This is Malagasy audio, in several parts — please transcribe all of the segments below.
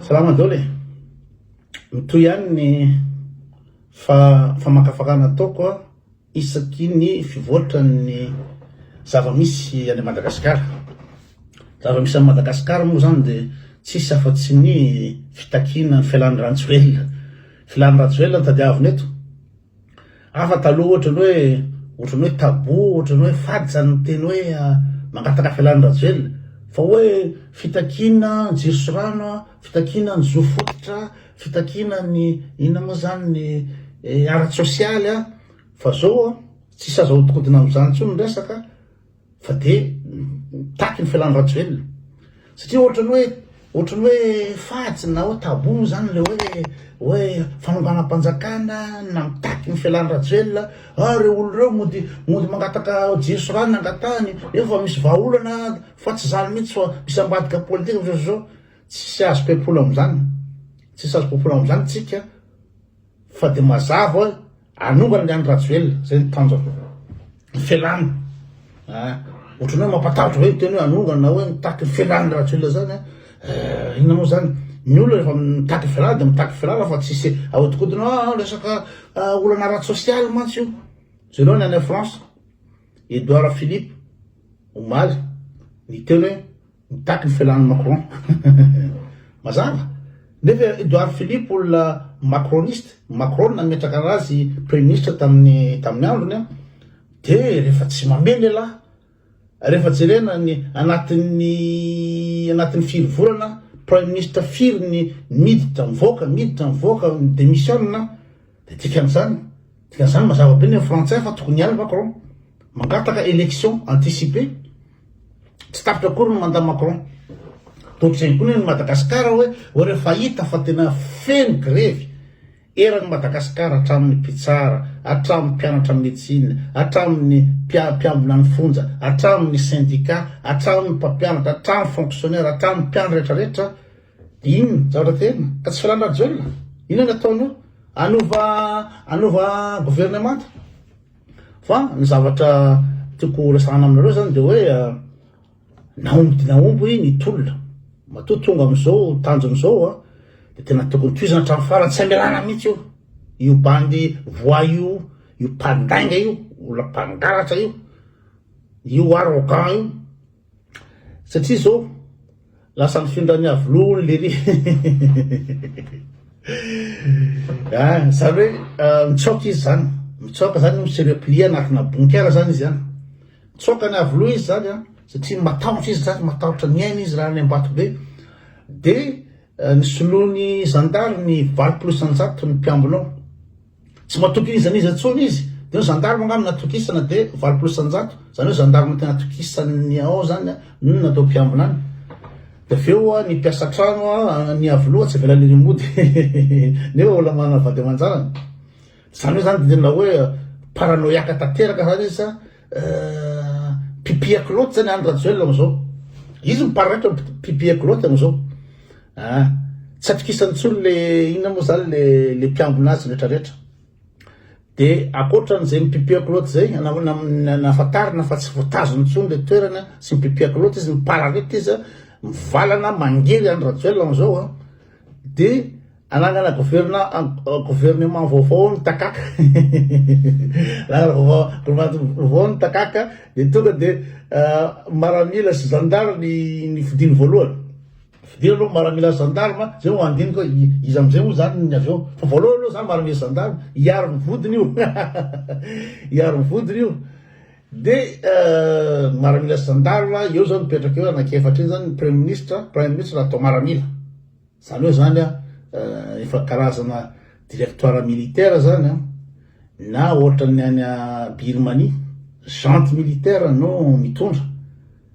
Salama daholo e! Mitohy ihany ny famakafakana ataoko isaky ny fivoatran'ny zava-misy any Madagasikara. Zava-misy any Madagasikara moa zany dia tsisy afa-tsy ny fitakiana ny fialan'i Rajoelina. Fialan'i Rajoelina no tadiavina eto. Hafa taloha ohatran'ny hoe ohatran'ny hoe tabou, ohatran'ny hoe fady zany miteny hoe mangataka fialan'i Rajoelina. Fa hoe fitakiana ny jiro sy rano, fitakiana ny zo fototra, fitakiana ny inona moa zany ny ara-tsosialy fa zao tsisy azo ahodikodina amin'izany intsony ny resaka. Fa dia mitaky ny fialan'i Rajoelina. Satria ohatran'ny hoe ohatran'ny hoe fady na hoe tabou moa zany le hoe hoe fanonganam-panjakana na mitaky ny fialan'i Rajoelina. Ah reo olo reo mody mody mangataka jiro sy rano angatahany nefa misy vahaolana fa tsy zany mihitsy fa misy ambadika politika zao sy zao. Tsisy azo pepola amin'izany. Tsisy azo pepola amin'izany tsika. Fa dia mazava hoe hanongana ny an'i Rajoelina, zay ny tanjona. Ny fialany. Ah, ohatran'ny hoe mampatahotra be miteny hoe hanongana na hoe mitaky ny fialan'i Rajoelina zany an. Eh, inona moa zany? Ny olona rehefa mitaky fialana dia mitaky fialana fa tsisy ahodikodina ah, resaka ah, olana ara-tsosialy mantsy io. Jereo ny any France, Edouard Philippe omaly niteny hoe Mitaky ny fialan'i Macron. Mazava. Nefa Edouard Philippe olona macroniste, Macron nametraka azy premier ministre tamin'ny tamin'ny androny an, de rehefa tsy mamely elah, rehefa jerena ny anatin'ny anatin'ny firy volana premier ministre firy ny miditra mivoaka miditra mivoaka mi-demissionne, de dikan'izany dikan'izany mazava be ny frantsay fa tokony hiala Macron, mangataka élection anticipée. Tsy tapitra akory ny mandat Macron. Ohatr'izay koa ny Madagascar hoe hoe rehefa hita fa tena feno grevy eran'i Madagascar hatramin'ny mpitsara, hatramin'ny mpianatra médecine, hatramin'ny mpiambina ny fonja, hatramin'ny syndicat, hatramin'ny mpampianatra, hatramin'ny fonctionnaire, hatramin'ny mpiandry rehetra rehetra dia inona zavatra tena ka tsy fialana Rajoelina. Inona ny ataony eo? Hanova hanova gouvernemanta. Fa ny zavatra tiako resahana aminareo zany de hoe nahomby dia nahomby ny tolona. Matoa tonga amin'izao tanjona izao a, de tena tokony tohizana hatramin'ny farany, tsy hamelana mihitsy io. Io bandy voyou, io mpandainga io, olona mpangalatra io, io arrogant io. Satria zao lasa nifindra any Iavoloha hono lery. Ah, zany hoe ah, mitsaoka izy zany, mitsaoka zany mi se replier anatina bunker zany izy any. Mitsaoka any Iavoloha izy zany an, satria matahotra izy zany, matahotra ny ainy izy raha any Ambatobe. De eh, nisoloany zandary ny 80% ny mpiambina ao. Tsy matoky n'iza n'iza intsony izy, dia ny gendarme angamba no natokisana dia 80%, izany hoe gendarme tena atokisan'ny ao zany no natao mpiambina any. Dia avy eo ny mpiasa trano ny Iavoloha tsy avela lery mody nefa olona manana vady aman-janany. Izany hoe zany dia tena hoe paranoiaque tanteraka zany izy sa pipi à culotte zany Andry Rajoelina amin'izao. Izy mi-paraître pipi à culotte amin'izao. Ah, tsy atokisany intsony le inona moa zany le le mpiambina azy retraretra. De ankoatran'izay mipipiako loatra zay, nafantarina fa tsy voatazony intsony le toerana sy mipipiako loatra izy, miparareta izy, mivalana, mangery Andry Rajoelina amin'izao an. De anangana governa gouvernement vaovao ny takaka. Anangana gouvernement vaovao ny takaka de tonga de maramila sy zandary ny ny fidiny voalohany. Fidio aloha maramila gendarme, zay vao handinika hoe iza amizay moa zany ny avy eo. Fa voalohany aloha zany maramila gendarme, hiaro ny vodiny io. Hiaro ny vodiny io. De maramila gendarme, eo zao mipetraka eo anankiefatra iny zany ny premier ministre, premier ministre atao maramila. Zany hoe zany an, efa karazana directoire militaire zany an, na ohatran'ny any Birmanie, junte militaire no mitondra.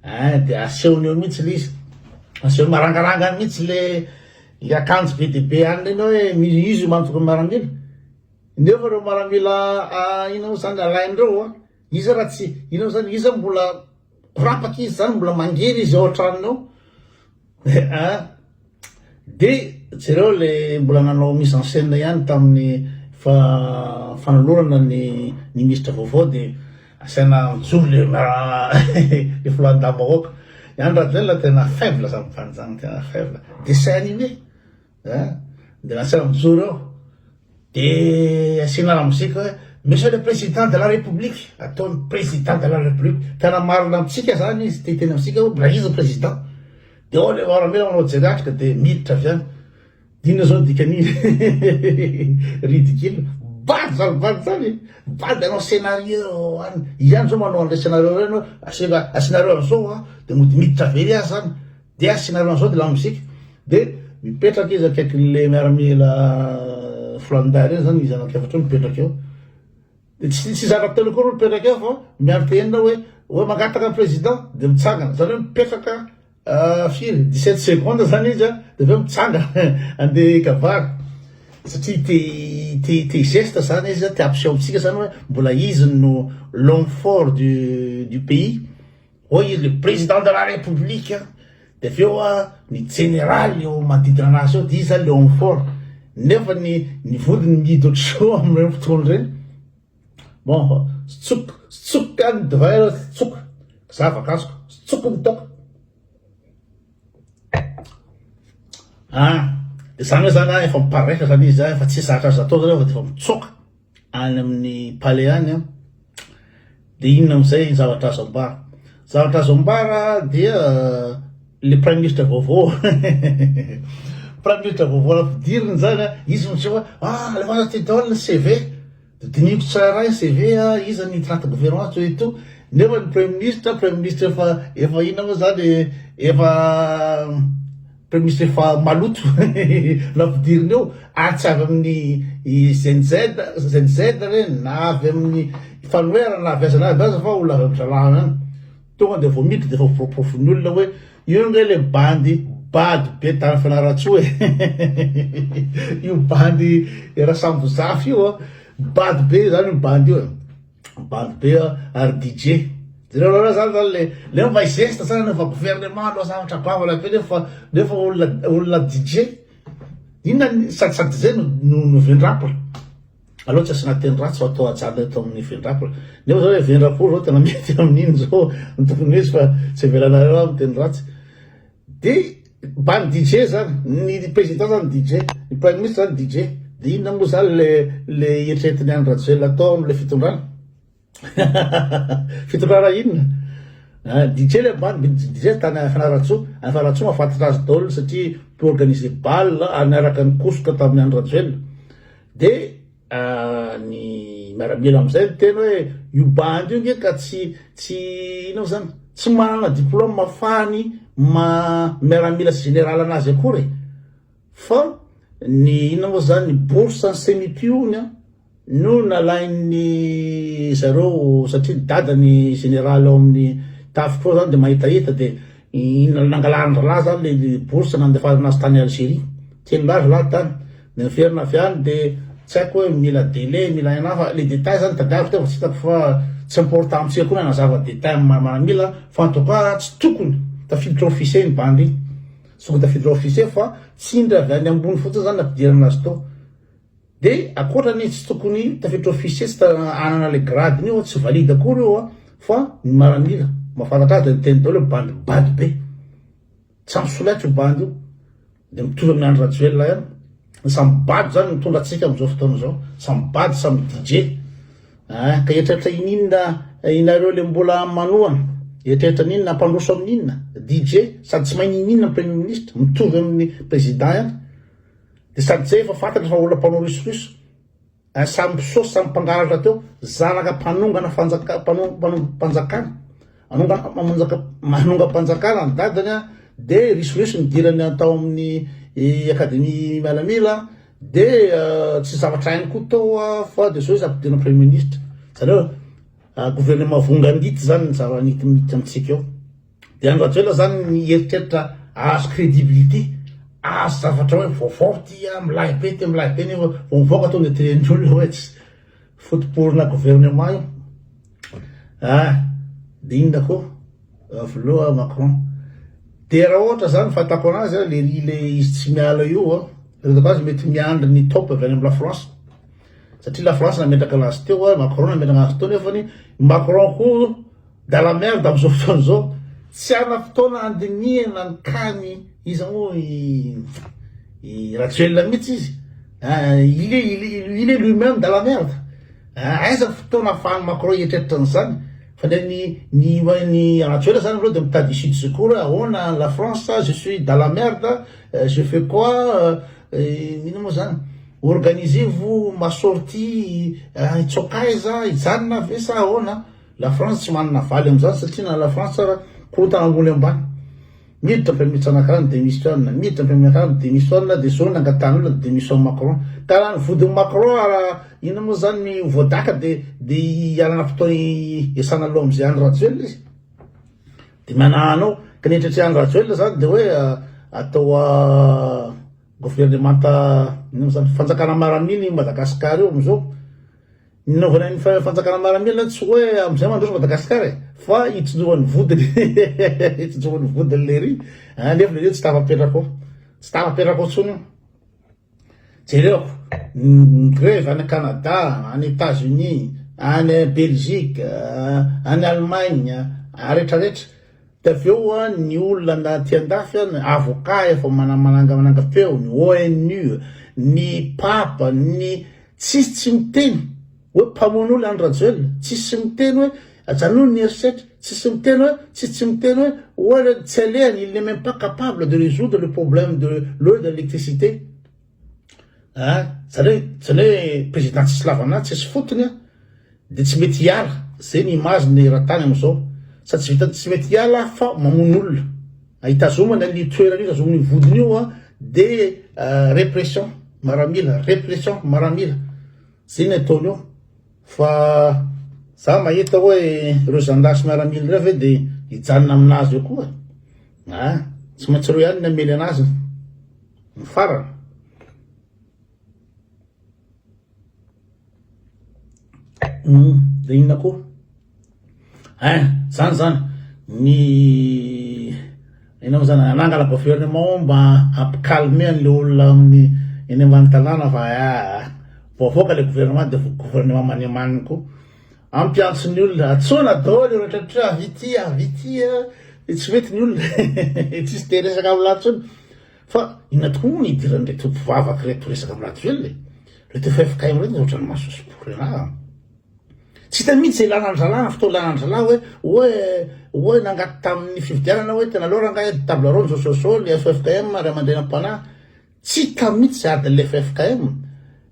Ein de asehony eo mihitsy le izy, asehony marangaranga mihitsy le le akanjo be dia be any reny hoe izy mantsy miaramila, nefa reo miaramila inona moa zany alain'ireo an, iza raha tsy inona moa zany iza mbola korapaka izy zany mbola mangery izy ao an-tranony ao. Ein! De jereo le mbola nanao mise en scène ihany tamin'ny fa fanolorana ny ministra vaovao de asaina mijoro le le filohan'ny bahoaka. I Andry Rajoelina tena faible zany bandy zany, tena faible. Dessin animé. An! Dia lasa mijoro eo. Dia asiana lamozika hoe Monsieur le président de la république, ataony président de la république. Tena marina amintsika zany izy, te hiteny amintsika hoe mbola izy ny président. Dia ao le miaramila manao jery atrika dia miditra avy any. Inona zao ny dikan'iny? Ridicule. Bado zany bado zany e. Bado hanao scénario any. Izy zao manao an'ilay scénario ireny hoe asiana asianareo an'izao an, dia mody miditra avy ery aho zany. Dia asianareo an'izao dia lamozika. Dia mipetraka izy akaikin'ilay miaramila flandahy ireny zany izy anankiefatra eo mipetraka eo. Dia tsy tsy zavatra telo akory no mipetraka eo fa miandry tenenina hoe hoe mangataka ny président dia mitsangana. Zany hoe mipetraka Firy? 17 secondes zany izy a, de avy eo mitsangana andeha hikabary satria te te te hi-geste zany izy a, te hampiseho amintsika zany hoe mbola izy no l'homme fort du du pays, hoy izy le président de la république a, de avy eo a ny jeneraly eo manodidina anazy eo de izy zany le homme fort, nefa ny ny vodiny mihidy ohatr'izao amin'ireny fotoana ireny. Bon, tsok, tsok any divay aloha, tsok, za vakansiko, tsok ny toaka. Ah, de zany hoe zany ah, efa miparaître zany izy ah, efa tsy zatra azo atao zany fa de efa mitsoaka any amin'ny palais any an. De inona amizay ny zavatra azo ambara? Zavatra azo ambara dia le praiminisitra vaovao praiminisitra vaovao nampidiriny zany an, izy miseho hoe ah alefaso aty daholo ny CV. Dinihiko tsara ny CV a, iza ny hiditra anaty gouvernement tout et tout, nefa ny premier ministre, premier ministre efa efa inona moa zany efa premier ministre efa maloto nampidirina eo ary tsy avy amin'ny Gen Z, Gen Z reny na avy amin'ny fanoherana na avy aiza na avy aiza fa olona avy amin'ny zalahana any. Tonga dia vao miditra dia efa voaporofon'ny olona hoe io ange le bandy bado be tany Fianarantsoa e! Io bandy Rasambozafy io an, bado be zany io bandy io e! Bandy be ary DJ. Jereo nareo zany zany le le mba hi-geste zany anaova gouvernement hanao zavatra goavana be nefa nefa olona olona DJ. Inona ny sady sady zay no no vendrapla. Aleo tsy asiana teny ratsy fa atao ajanona eto amin'ny vendrapla. Nefa zao hoe vendrapolo zao tena mety amin'iny zao no tokony ho izy fa tsy avelanareo aho miteny ratsy. De mba ny DJ zany, ny président zany DJ, ny prime ministre zany DJ. De inona moa zany le le eritreretin'i Andry Rajoelina atao amin'ilay fitondrana? Fitondrana inona? Ah, DJ le ambany, DJ tany Fianarantsoa, any Fianarantsoa mahafantatra azy daholo satria mpi-organiser bal ary niaraka nikosoka tamin'i Andry Rajoelina. De ny miaramila amizay niteny hoe io bandy io nge ka tsy tsy inona moa zany tsy manana diplôme afahany ma miaramila sy général anazy akory e fa ny inona moa zany ny bourse ny semipi ony an no nalain'ny zareo satria ny dadany général ao amin'ny tafika ao zany de mahitahita de nangalariny zalahy zany le bourse nandefasana azy tany Algérie telo lahy zalahy tany de niverina avy any de tsy haiko hoe mila délai mila ina fa le détail zany tadiaviko teo fa tsy hitako fa tsy important amintsika koa ny hanazava détail amin'ny maramila fa en tout cas tsy tokony tafiditra officier iny bandy iny tsy tokony tafiditra officier fa tsindry avy any ambony fotsiny zany nampidirana azy tao De akoatrany tsy tokony tafiditra officier tsy hanana le grade io tsy valide akory io a fa ny maramila mahafantatra azy de niteny daholo hoe bandy bado be tsy ampy solaitra io bandy io de mitovy amin'ny Andry Rajoelina ihany samy bado zany mitondra antsika amin'izao fotoana izao samy bado samy DJ ah ka eritreritra ininona inareo le mbola manohana eritreritra n'inona ampandroso amin'inona DJ sady tsy mahay n'ininona ny premier ministre mitovy amin'ny président ihany Dia sady zay efa fantatra fa olona mpanao risoriso, eh, samy mpisosy samy mpangalatra teo, zanaka mpanongana fanjaka mpanongam-panjakana, manongana manjaka manongam-panjakana ny dadany a, dia risoriso nidirany tao amin'ny akademia miaramila, dia tsy zavatra hainy koa tao fa dia zao izy ampidirina premier ministre, zany hoe gouvernement vongandity zany ny zava-misy amintsika eo. Dia Andry Rajoelina zany ny eritreritra ahazo crédibilité, ahazo zavatra hoe vaovao ty a, milay be ty, milay be nefa vao mivoaka tonga dia tenenin'ny olona hoe tsy fotoporina gouvernement io. Ah, dia inona koa? Filoha Macron. Dia raha ohatra zany fahitako anazy a, le le izy tsy miala io a, fahitako azy mety miandry ny top avy any amin'ny la France. Satria la France nametraka anazy teo a, Macron nametraka anazy teo nefany Macron koa Dans la merde amizao fotoana izao, tsy hana fotoana handinihana ny cas-ny iza moa i. I Rajoelina mihitsy izy il est il est lui même dans la merde. Aiza ny fotoana ahafahan'i Macron hieritreritra an'izany? Fa ny ny ny ny Rajoelina zany aloha dia mitady issue de secours hoe ahoana la France je suis dans la merde je fais quoi inona moa zany? Organisez vous ma sortie hitsoaka aiza hijanona ve sa ahoana? La France tsy manana valy amin'izany satria na la France ara korontana ambony ambany. Miditra praiminisitra anankiray ny démissionne, miditra praiminisitra anankiray ny démissionne dia zao nangatahan'olona ny démission Macron. Ka raha ny vodin'i Macron ara inona moa zany ny voadaka dia dia hialana fotoana hiasana aloha amin'izay Andry Rajoelina izy. Dia manahana ao. Ka ny eritreritry Andry Rajoelina zany dia hoe atao governemanta inona moa zany fanjakana maramila io Madagascar io amin'izao. Ny nanaovana ny fanjakana maramila tsy hoe amizay mandroso Madagascar e, fa hitsinjovany vodiny hitsinjovany vodiny lery a, nefa lery tsy tafapetraka ao, tsy tafapetraka ao tsony io. Jereo ny grevy any Canada, any Etats Unis, any Belgique, any Allemagne, retraretra. Dia avy eo ny olona aty andafy, ny avocat efa mananga-peo, ny ONU, ny Pape, ny Tsisy tsy miteny hoe mpamono olona Andry Rajoelina, tsisy miteny hoe ajanony ny herisetra, tsisy miteny hoe, tsisy tsy miteny hoe ohatra tsy alehany, il n'est même pas capable de résoudre le problème de l'eau et de l'électricité. Ah, zany hoe, zany hoe président tsisy lavana, tsisy fotony an, de tsy mety hiala, zay ny image ny eran-tany amizao, sady tsy vitan'ny tsy mety hiala fa mamono olona. Hitazomana an'io toerana io, hitazomana io vodiny io an, de répression maramila, répression maramila, zay ny ataony eo, fa za mahita hoe ireo zandary sy miaramila ireo ve de hijanona aminazy eo koa e, ah, tsy maintsy ireo ihany ny hamely anazy ny farany. De inona koa? Ein, zany zany ny inona moa zany hanangana gouvernement mba hampi-calmer an'le olona amin'ny eny ambany tanàna fa aa vao avoaka le gouvernement de gouvernement manimaniny koa. Ampiantso ny olona, antsoina daholo ireo rehetra avy ity avy ity a, de tsy mety ny olona tsisy te hiresaka amin'lah intsony. Fa inona tokoa moa no idiran'ireto mpivavaka ireto resaka amin'i Rajoelina e? Ireto ffkm ireto ohatran'ny masosopory anah an! Tsy hita mihitsy izay ilana an-drahalahy ny fotoana ilana an-drahalahy hoe hoe hoe nangaty tamin'ny fifidianana hoe tena aleo rangahy table ronde zao zao zao ny ffkm ray aman-dreny am-panahy. Tsy hita mihitsy izay adin'ilay ffkm.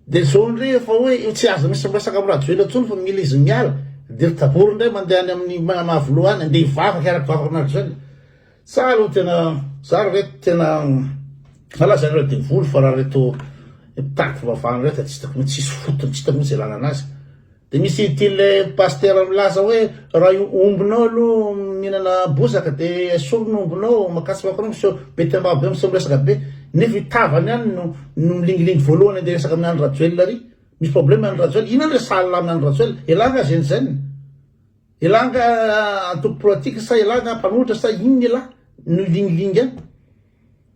Dia izao indray efa hoe tsy azo misy miresaka amin'i Rajoelina intsony fa mila izy miala. Dia ry Tabory indray mandeha any amin'ny Mahavoloha any andeha hivavaka hiara-kivavaka amin'i Rajoelina. Za aloha tena za ry reto tena za lazaina reo devoly fa raha reto mpitady fivavahana reto tsy hitako mihitsy tsisy fotony tsy hitako mihitsy ilana anazy de misy ity le pasteur milaza hoe raha io ombinao aloha mihinana bozaka de esorina ny ombinao makasy makao miseho be tembabo be miseho miresaka be nefa io tavany ihany no no milingilingy voalohany andeha resaka amin'ny Andry Rajoelina ary misy problème Andry Rajoelina inona ny resahan'lah amin'ny Andry Rajoelina elah nga zenzen Elah nga antoko politique sa elah nga mpanohitra sa inona elah no hilingilingy any?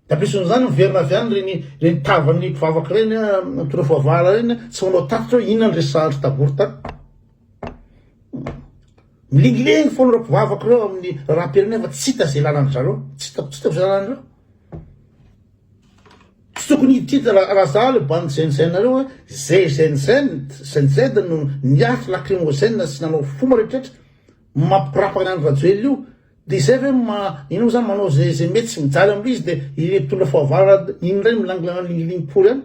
De ampiason'izany miverina avy any reny reny tavan'ny mpivavaka reny mitondra fivavahana reny tsy manao tatitra hoe inona ny resahan-dry Tabory tany. Milingilingy foana ireo mpivavaka ireo amin'ny raharaham-pirenena fa tsy hita izay lalan-dry zareo, tsy hita tsy hitako izay lalan'ireo. Tsy tokony hiditra raha za le bandy zenzen nareo a, ze zenzen zenz no niaritra lacrymogène sy nanao fomba rehetraretra mampikorapaka an'i Andry Rajoelina io de izay ve ma ino moa zany manao ze ze mety sy mijaly amle izy de ire mpitondra fahavalo iny indray milangilangy lingilingy pory any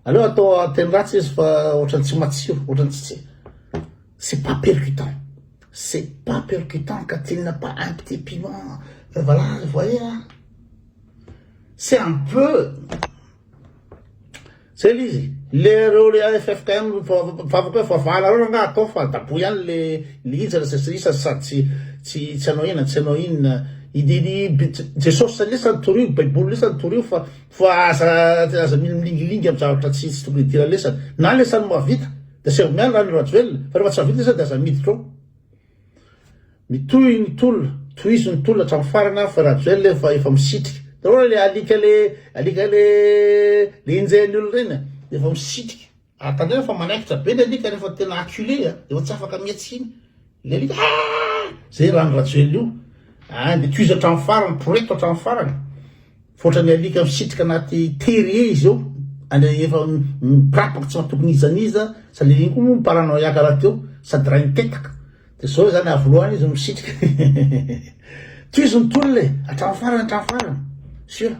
aleo atao teny ratsy izy fa ohatrany tsy matsiro ohatrany tsy tsy c'est pas percutant c'est pas percutant ka tu n'as pas un petit piment voilà vous voyez hein C'est un peu zay le izy, le reo le ffkm mivavaka hoe fahavalo reo rangah atao fa daboy ihany le le hijana sy sy sisa sady tsy tsy tsy hanao inona tsy hanao inona Jesosy lesany torio baiboly lesany torio fa fa aza aza milingilingy am zavatra tsy tsy tokony hidirana lesany na lesany mahavita de asaivo miala Andry Rajoelina fa rehefa tsy mahavita lesany de aza miditra ao. Mitohy ny tolona, tohizo ny tolona hatramin'ny farany an, fa Rajoel efa efa misitrika. Hitanao le alika le alika le le enjehin'ny olona ireny an, efa misitrika. Ary tandremo fa manaikitra be ny alika rehefa tena acculé an, efa tsy afaka mihetsika iny. Le alika aah! Zay raha ny Rajoel io. Ah, de tohizo hatramin'ny farany, poreto hatramin'ny farany. Fa ohatran'ny alika misitrika anaty terrier izy eo, any efa miprapaka tsy mahatoky n'iza n'iza, sady iny koa moa mi-paranoiaque rahateo, sady rainitetaka. Dia zao zany avy loha any izy misitrika. Tohizo ny tolona e, hatramin'ny farany hatramin'ny farany. Sûr.